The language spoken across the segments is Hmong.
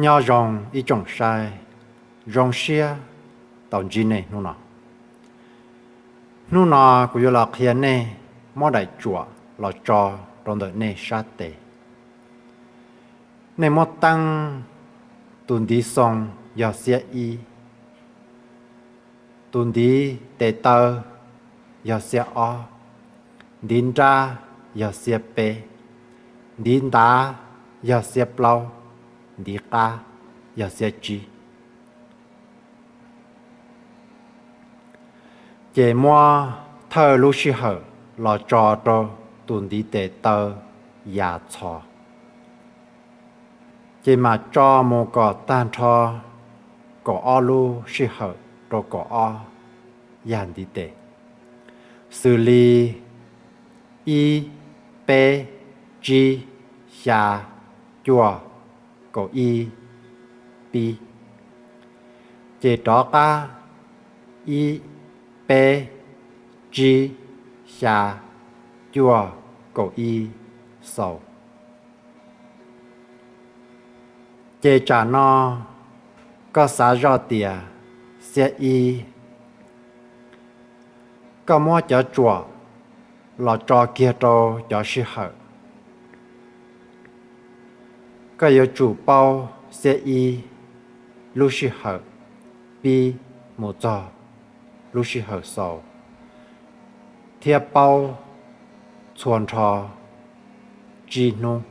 Nyob zoo ib tsoom saib, zoo siab tau ntsib nej hnub no. Hnub no kuv yuav los qhia nej muab daim tsuam los tso rau ntawm nej sab tes. Nej muab teeb, tus ntiv xoo yog xiab ib, tus ntiv tes taw yog xiab ob, ntiv nrab yog xiab peb, ntiv ntav yog xiab plaub, ntiv qab yog xiab tsib. Ces muab thawj lub sij hawm los tso rau tus ntiv tes taw yam txhos. Ces mam tso mus kom tag nrho kaum ob lub sij hawm rau kaum ob yam ntiv tes, xws li ib, peb, tsib, xya, cuaj, kaum ib, pib. Ces rov qab ib, peb, tsib, xya, cuaj, kaum ib, xaus. Ces tsam no koj xav zoj tias xiab ib, koj muab cov tsuam los tso kiag rau cov sij hawm. Koj yuav tsum paub xiab ib lub sij hawm pib mus txog lub sij hawm xaus, thiab paub txhua nrho tsib hnub.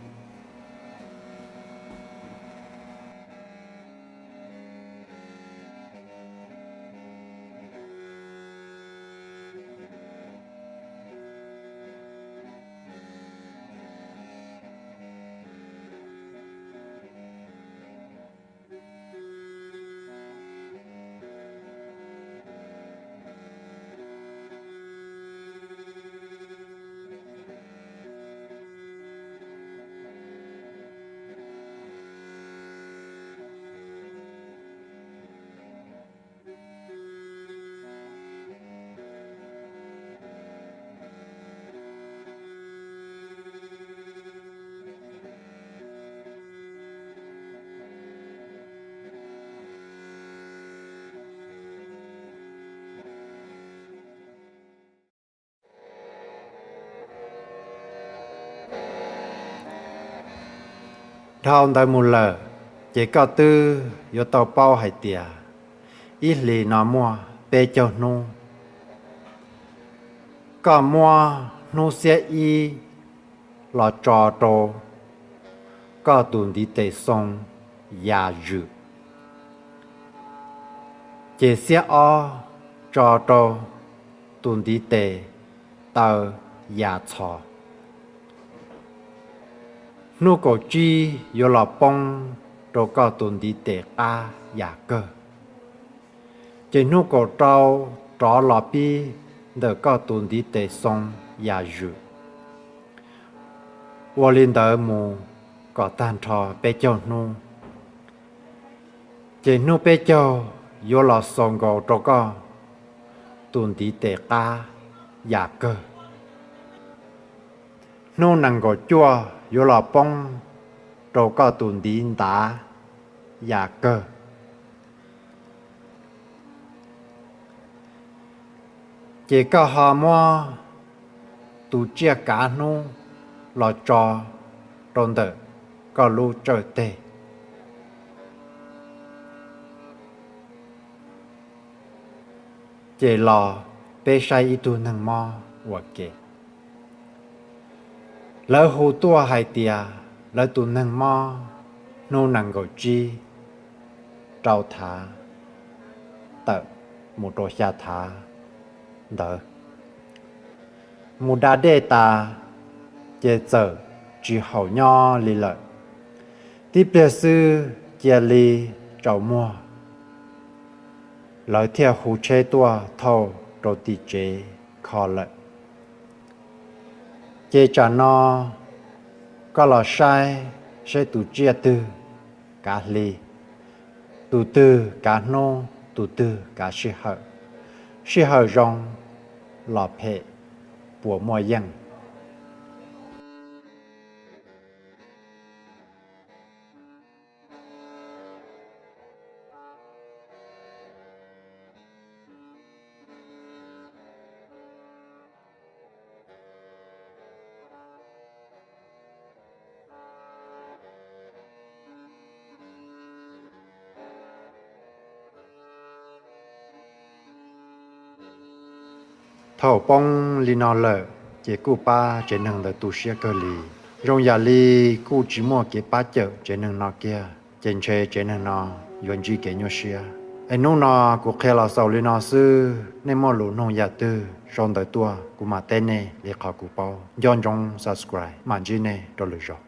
Dhau ntawd mus lawm, ces koj twb yuav tau paub hais tias ib hlis no muaj peb caug hnub. Koj muab hnub xiab ib los tso rau koj tus ntiv tes xoo yam zwm, ces xiab ob tso rau tus ntiv tes taw yam txhos. Hnub kaum tsib yuav los poob rau koj tus ntiv tes qab yam kawg, ces hnub kaum rau rov los pib ntawm koj tus ntiv tes xoo yam zwm. Ua li ntawd mus kom tag nrho peb caug hnub, ces hnub peb caug yuav los xaus nkaus rau koj tus ntiv tes qab yam kawg. Hnub nees nkaum cuaj yuav los poob rau koj tus ntiv ntav yam kawg. Ces koj ho muab tus tsiaj kav hnub los tso rau ntawm koj lub tsawj teg, ces los peb saib ib tug neeg mob ua ke. Lawv hu tuaj hais tias lawv tus neeg mob hnub nees nkaum tsib rau thav tawm mus rau xya thav ntawd, mus da dej tas, ces txawm tsis haum nyob li lawm. Tib pliag xwb cia li tsaus muag, lawv thiaj hu tsheb tuaj thauj rau tim tsev kho lawm. Ces tsam no koj los saib seb tus tsiaj twg kav hli, tus twg kav hnub, tus twg kav sij hawm. Sij hawm zoo los phem puas muaj yeej. Thaum poob li no lawm ces kuj pab tsev neeg ntawd tu siab kawg li. Zoo yam li kuj tsis muaj kev pab cawm tsev neeg no kiag, ces ntshe tsev neeg no yuav ntsib kev nyuaj siab. Es hnub no kuv qhia los xaus li no xwb, nej muaj lus nug yam twg sau ntawv tuaj kuv mam teb nej li qhov kuv paub. Nco ntsoov subscribe, mam ntsib nej rau lwm zaus.